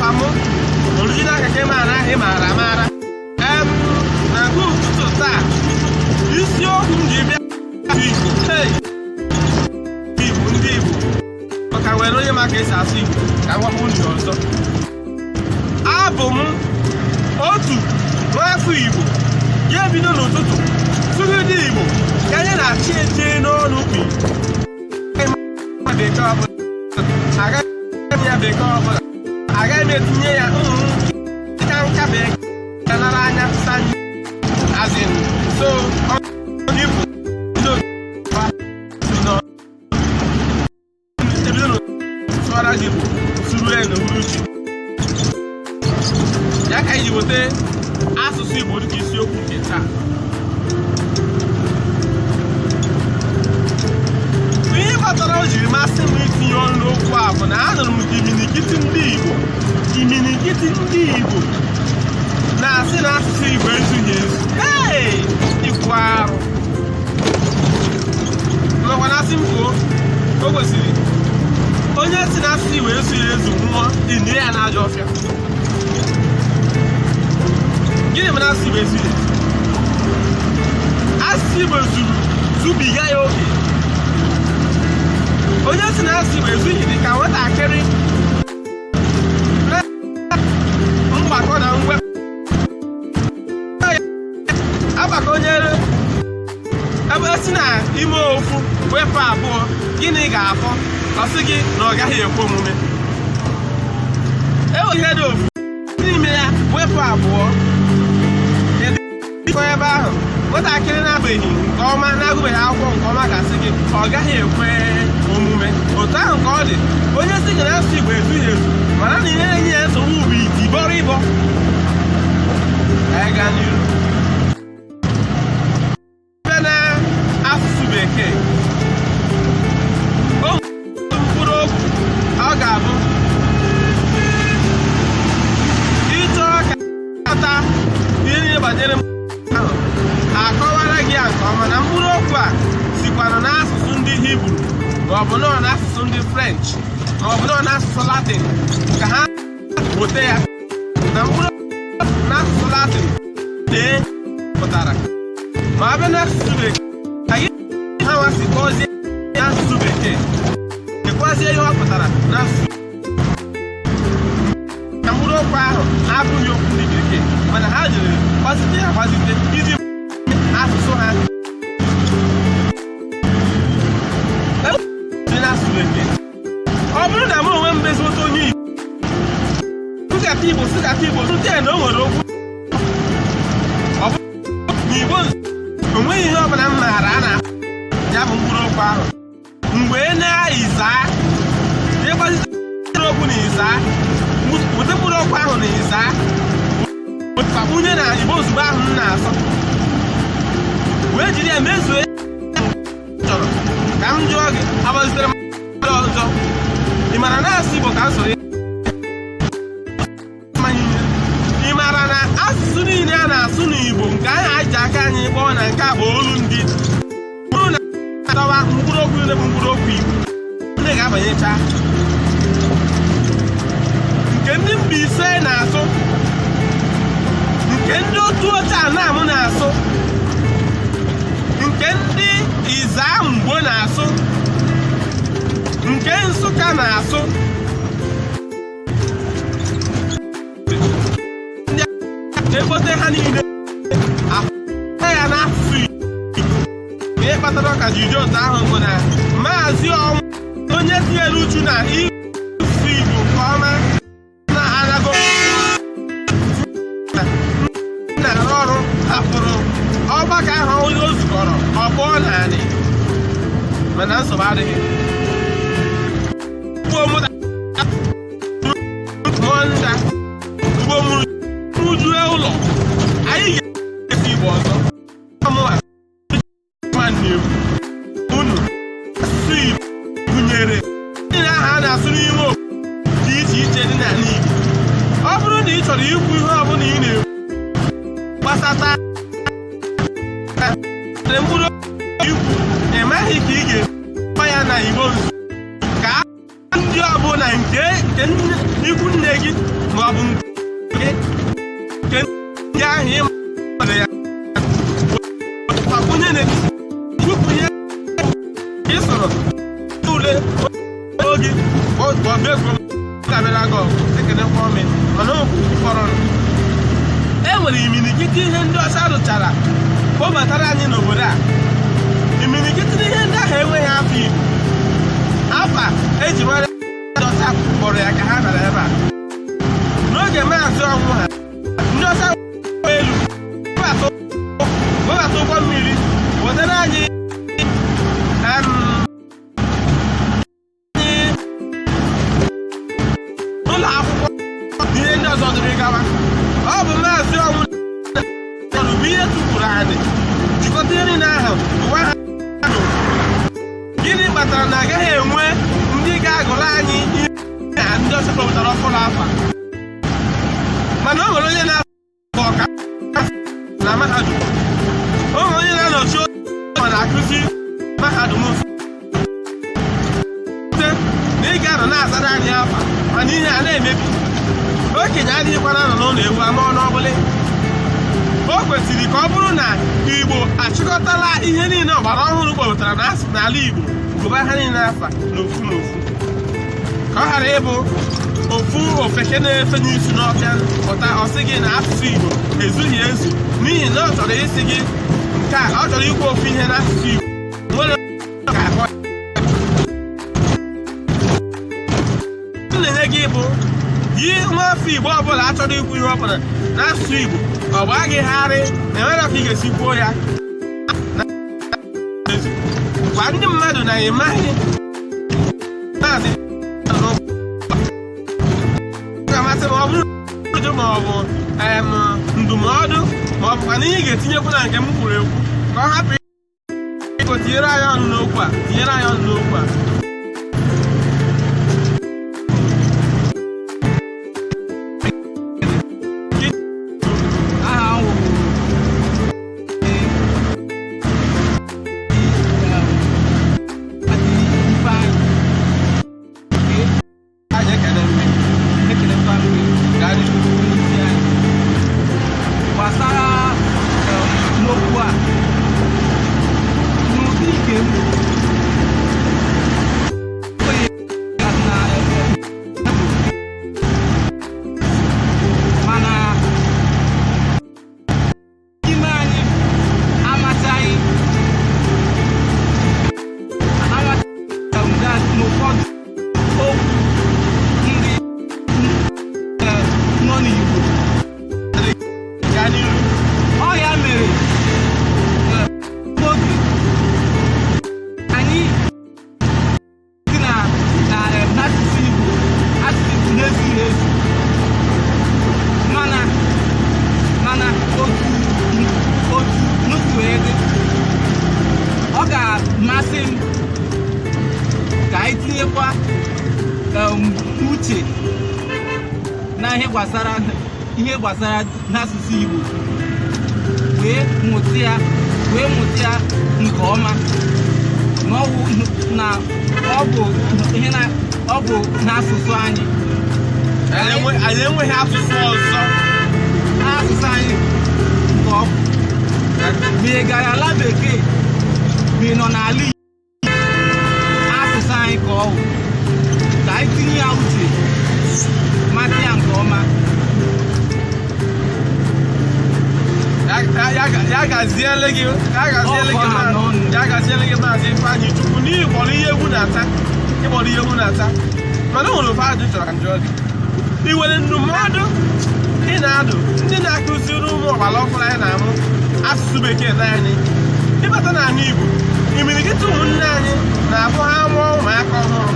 Ọkwa mụ original keke man ahụ ị maara amaara. Na nke ụtụtụ taa, isiokwu m ji bịa Igbo. Hey! Igbo, ndị Igbo, maka nwere onye ma ka esi asụ Igbo, ka m gwakwa unu ọzọ. Abụ m otu nwafọ Igbo ya ebido n'ụtụtụ sụgide Igbo ka anyị na-achị eche n'ọnụ bụ Igbo. Bekee ọbụla agaghị m ya, bekee ọbụla agaghị m etinye ya nka nka bekee nara anya sanyi azin so Igbo ebido sụwara gị Igbo suru ya n'uhuruchi ya ka anyị ji weta asụsụ Igbo dịka isiokwu nke taa. Ihe kpatara o jiri masị m itinye ọnụ n'okwu a bụ na anụrụ m ka imilikiti ndị Igbo, imilikiti ndị Igbo na-asị na asụsụ Igbo ezughị ezu. Ee, ikwu arụ makwa na asị m kwuo, o kwesịrị onye si na asụsụ Igbo ezughị ezu nwụọ, inie ya n'ajọ ọfịa. Gịnị mere asụsụ Igbo ezughị ezu? Asụsụ Igbo zuru zubiga ya oke. Onye si na asụsụ Igbo ezughị dị ka nwatakịrị na mgbakọ na mwepụ agbakọnyere ebe si na ime ofu wepụ abụọ, gịnị ga-afọ? Ọ sị gị na ọ gaghị ekwe omume. E ihe dị ofu n'ime ya wepụ abụọ, kedu ife ebe ahụ? Nwatakịrị na-agụbeghị nke ọma, na-agụbeghị akwụkwọ nke ọma, ga-asị gị ọ gaghị ekwe omume. Otu ahụ ka ọ dị onye sị gị na asụsụ Igbo ezughị ezu, mana na ihe na-enye ya nsogbu bụ iti bọrọ ịbọ. Anyị gaa n'iru bịa na asụsụ bekee, o nwere mkpụrụ okwu ọ ga-abụ ịchọọ ka ata ihe niile banyere ahụ, akọwara gị ya nke ọma na mkpụrụ okwu a sikwanụ n'asụsụ ndị Hibru, ma ọ bụ nọọ n'asụsụ ndị French, ma ọ bụ nọọ n'asụsụ Latin ka ha weta ya, na mkpụrụ n'asụsụ Latin dee pụtara, ma a bịa n'asụsụ bekee ka gị ha nwa si kpọzie n'asụsụ bekee, dịkwazie ihe ọ pụtara n'asụsụ, na mkpụrụ okwu ahụ abụghị okwu ndị bekee, mana ha jiri gbazite ya agbazite iji asụsụ ha dị n'asụsụ bekee. Ọ bụrụ na mụ onwe m bụ ezigbote onye Igbo sụkata Igbo, sụkata Igbo, rute na o nwere okwu ọ bụ n'Igbo, o nweghị ihe ọbụla m maara a na ya bụ mkpụrụ okwu ahụ, mgbe na-ịza ịgbazite mkpụrụ okwu na ịza weta mkpụrụ okwu ahụ na ịza kpakwunye na Igbo ozugbo ahụ m na-asọ wee jiri ya mezuo ya chọrọ ka m jụọ gị, agbazitere m ọzọ. Ị mara na asụsụ Igbo ka m soro ị mara na asụsụ niile a na-asụ n'Igbo nke anyị ji aka anyị kpọọ na nke a bụ olu ndị bụrụ na adọwa mkpụrụ okwu niile bụ mkpụrụ okwu Igbo ndị ga-abanyecha nke ndị Mbaise na-asụ, nke ndị otu oche Anam na-asụ, nke ndị Ịzamgbo na-asụ, nke Nsụka na-asụ, ndị ekpote ha niile ahụ ya n'asụsụ Igbo. Ihe kpatara ọka ji dị otu ahụ bụ na Maazị Ọnwụ, onye tinyere uchu na ịsụ Igbo nke ọma, na-anago na-arụ ọrụ, hapụrụ ọgbakọ ahụ o zukọrọ ọ kpọọ naanị, mana nsogbu adịghị. Ugbo mụta ugbo mụrụ jue ụlọ, anyị ga-esi Igbo ọzọ. Ọmụwa unu asụsụ Igbo gụnyere ndị ahụ a na-asụ n'ime obodo dị iche iche dị n'ala Igbo. Ọ bụrụ na ị chọrọ ikwu ihe ọbụla ị na-ekwu gbasata mkpụrụ ikwu, ị maghị ka ị ga-ekwu ya na Igbo nzu ka ndị Ndị ọbụla nke ikwu nne gị ma ọ bụ nke nke ndị ahụ ị mara ya gbakwunye n'etiti wepụ ihe ị sụrụ ule oge ọbụ dabere aga ọgụ ekenekwa ome mana okwu fọrọ. E nwere imirikiti ihe ndị ọcha rụchara kpọbatara anyị n'obodo a. Imirikiti ihe ndị ahụ enweghị afa Igbo, afa eji mara ndị ọcha kpọrọ ya ka ha bịara ebe a n'oge Maazị Ọnwụ ha. Ndị ọcha elu webata ụgbọ mmiri wetara anyị ụlọ akwụkwọ na ihe ndị ọzọ dịrị gawa. Ọ bụ Maazị Ọnwụ bụ ihe tụpụrụ anyị jikọta ihe niile ahụ ụwa ha. Gịnị kpatara na agaghị enwe ndị ga-agụrụ anyị ihe na ndị ọcha kpọpụtara ọfụrụ afa? Mana o nwere onye na-akọ ọka na mahadum, o nwere onye na-anọchi ma na-akụzi mahadum site na ị ga-anọ na-azara anyị afa, mana ihe a na-emebi. Okenye adịghịkwana anọ n'ụlọ ewu ama ọnụ ọbụla. O kwesịrị ka ọ bụrụ na Igbo achịkọtala ihe niile ọgbara ọhụrụ kpọpụtara n'ala Igbo, gụba ha niile afa n'ofu n'ofu, ka ọ ghara ịbụ ofu ofeke na-efe n'isi n'ọfịa pụta ọsị gị na asụsụ Igbo ezughị ezu n'ihi na ọ chọrọ isi gị nke a, ọ chọrọ ikwu ofu ihe n'asụsụ Igbo nwere ga-akọ m na-enye gị bụ yi nwa afọ Igbo ọbụla achọrọ ikwu ihe ọbụla n'asụsụ Igbo, ọ gbaa gị gharị na enwere ka ị ga-esi kwuo ya. Gwa ndị mmadụ na ị maghị maazị ga-amasị ma ọ bụrụ ajụjụ ma ọ bụ ndụmọdụ ma ọ bụkwa na ihe ị ga-etinyekwu na nke m kwuru ekwu, ka ọ hapụ ịkọ. Tinyere anyị ọnụ n'okwu a, tinyere anyị ọnụ n'okwu a. Aha m wụ Adị Ifeanyị. Anyị ekele m. Ekelekwa m gị. Gaa n'ihu. Onyeisi anyị, gbasara n'okwu a, n'ụdị nke m kwenyere na mana ime anyị amachaghị n'ụfọdụ okwu ndị nọ n'Igbo. Gaa n'ihu. Ọ ya mere oge anyị dị na na n'asụsụ Igbo, asụsụ Igbo na-ezughị ezu, mana otu n'otu wee dị, ọ ga-amasị m ka anyị tinyekwa uche na ihe gbasara n'asụsụ Igbo wee mụta ya nke ọma, na ọ bụ na ọ bụ ihe na ọ bụ n'asụsụ anyị. Anyị enweghị asụsụ ọzọ. Asụsụ anyị nke ọ bụ ma ị gara ala bekee ma ị nọ n'ala Igbo, asụsụ anyị ka ọ bụ ka anyị tinye ya uche, mata ya nke ọma. Ya gaziele gị, ya gaziele gị. Ọ ha n'ọnụ. Ya gaziele gị, Maazị Ifeanyị Chukwu, n'ihi ịkpọrọ ihe egwu na-ata, ịkpọrọ ihe egwu na-ata. Mana o nwere ofe ajụ chọrọ ka m jụọ gị. Ị nwere ndụmọdụ ị na-adụ ndị na-akụziri ụmụ ọgbara ọhụrụ anyị na-amụ asụsụ bekee naanị ịbata n'ala Igbo? Imirikiti ụmụnne anyị na-abụ ha mụọ ụmụaka ọhụrụ,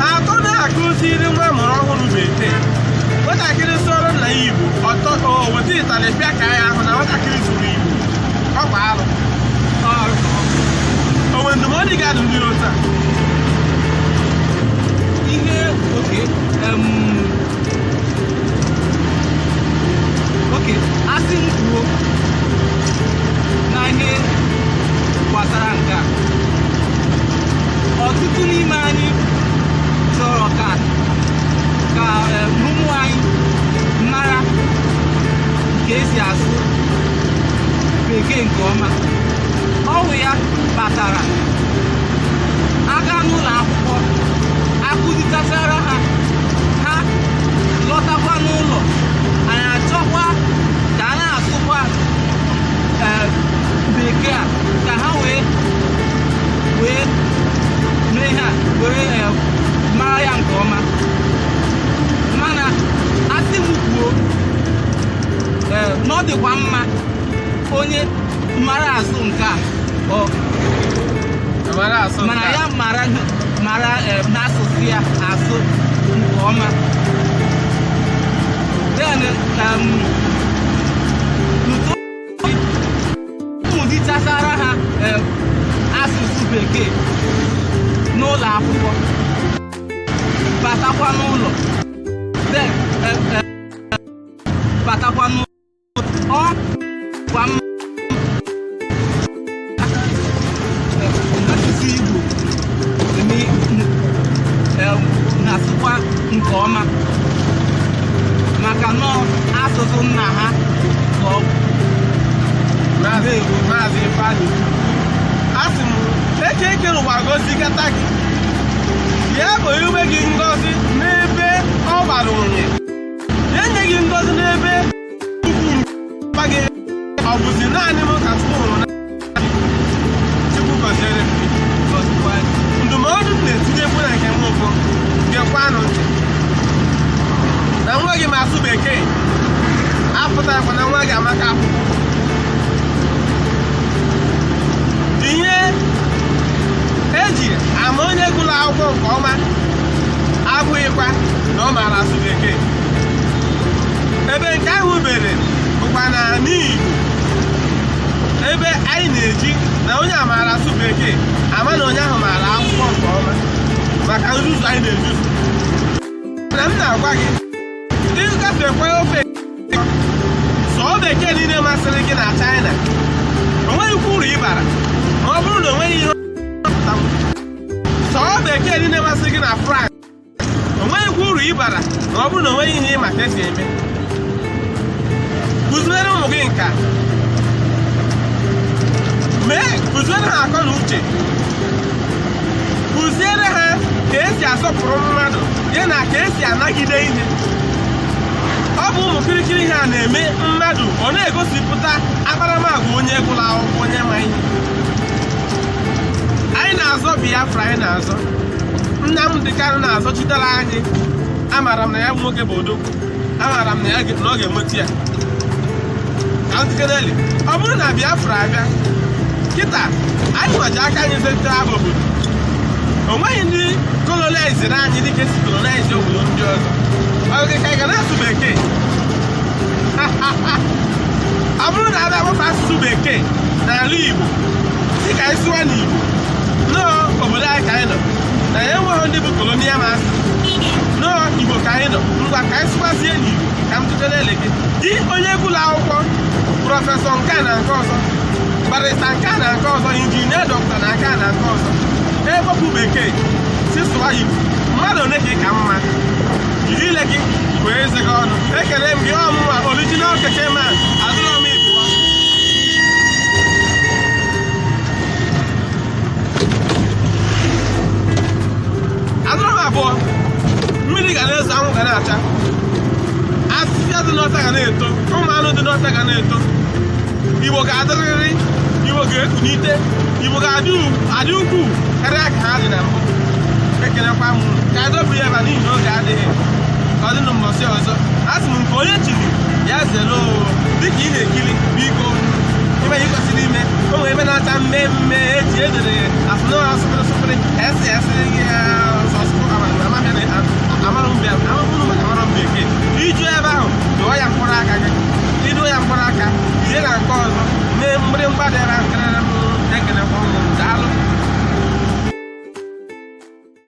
ha atọ na-akụziri nwa amụrụ ọhụrụ bekee. Nwatakịrị sụọrọ nna ya Igbo, ọtọ o weta ịtalị pịa ka ya ahụ na nwatakịrị sụrụ Igbo, ọ kwa alụ. Ọrụ. O nwere ndụmọdụ ị ga-adụ ndị otu a? Ihe oke asị m kwuo na ihe gbasara nke a, ọtụtụ n'ime anyị chọrọ ka esi asụ bekee nke ọma. Ọ wụ ya kpatara aga n'ụlọ akwụkwọ akụzitachara ha, ha lọtakwa n'ụlọ, anyị achọkwa ka a na-asụkwa bekee a ka ha wee mee ha were mara ya nke ọma. Mana asị m kwuo, na ọ dịkwa mma onye mara asụ nke a ọ Mara asụ mana nke a. Ya mara n'asụsụ ya asụ nke ọma. Then mụzichasara ha asụsụ bekee n'ụlọ akwụkwọ, batakwa n'ụlọ, then batakwa n'ụlọ, ọ kwa mma asụsụ Igbo na-asụkwa nke ọma, maka nọọ asụsụ nna ha ka ọ bụ. Maazị Ifeanyị, a sị m eke ekere ụwa gọzikata gị, ya bụ iwe gị ngọzi n'ebe ọ gbara unyi, ya nye gị ngọzi n'ebe ukwu mkpa gị. Ọ bụzi naanị m ka Chukwu hụrụ na Chukwu gọziere m gị. Gọzikwa gị. Ndụmọdụ m na-etinyekwu na nke m bụ, gekwanụ ntị, na nwa gị ma asụ bekee apụtaghịkwa na nwa gị amaka akwụkwọ. Ihe eji ama onye gụrụ akwụkwọ nke ọma abụghịkwa na ọ maara asụ bekee. Ebe nke ahụ bere bụkwa na Igbo, ebe anyị na-eji na onye a maara asụ bekee ama na onye ahụ maara akwụkwọ nke ọma, maka nzuzu anyị na-ezuzu. Na m na-agwa gị, ndị gafekwa ofe sụọ bekee niile masịrị gị na China, o nweghịkwa uru ị bara ma ọ bụrụ na o nweghị ihe sụọ bekee niile masịrị gị na France, o nweghịkwa uru ị bara ma ọ bụrụ na o nweghị ihe ị ma ka esi eme. Kụziere ụmụ gị nka, mee kụziere ha akọ na uche, kụziere ha ka esi asọpụrụ mmadụ ya na ka esi anagide ihe. Ọ bụ ụmụ kirikiri ihe a na-eme mmadụ ọ na-egosipụta akparamagwa onye gụrụ akwụkwọ, onye ma ihe. Anyị na-azọ Biafra, anyị na-azọ Nnamdị Kanụ na-azọchitere anyị. Amaara m na ya bụ nwoke bụ odogwu, amaara m na ya na ọ ga-enweta ya. Ka ntịkeneli ọ bụrụ na Biafra abịa kịta, anyị nwaji aka anyị zete aha obodo. O nweghị ndị colonizeri anyị dịka esi colonize obodo ndị ọzọ. Ọ dị ka anyị ga na-asụ bekee. Ọ bụrụ na abịa gbafe asụsụ bekee n'ala Igbo, si ka anyị sụwa n'Igbo nọọ obodo anyị ka anyị nọ na ya, enweghị ndị bụ colonial master nọọ Igbo ka anyị nọ, ngwa ka anyị sụwazie n'Igbo. Ka m tụtele ele gị, gị onye gụlụ akwụkwọ, professor nke a na nke ọzọ, barrister nke a na nke ọzọ, engineer, doctor na nke a na nke ọzọ, ewepụ bekee si sụwa Igbo, mmadụ one ka ị ka mma? Jiri ile gị wee eze gị ọnụ. Ekele m gị. Ọmụma original keke man, adịrọ m ịbụọ. Adịrọ m abụọ. Mmiri ga na-ezo, anwụ ga na-acha, afịfịa dị n'ọta ga na-eto, ụmụ anụ dị n'ọta ga na-eto. Igbo ga-adịrịrị, Igbo ga-ekunite, Igbo ga-adị adị ukwuu karịa ka ha dị na mbụ. Ekelekwa m unu. Ka adọbụ ya ebe a n'ihi na oge adịghị. Ka ọ dị na mbọsị ọzọ. A sị m nke onye chiri ya zere oo. Dịka ị na-ekiri, biko, ime ihe kwesịrị ime. O nwere ebe na-acha mmemme eji edere asụnụ asụpịrị sụpịrị esi esi gị.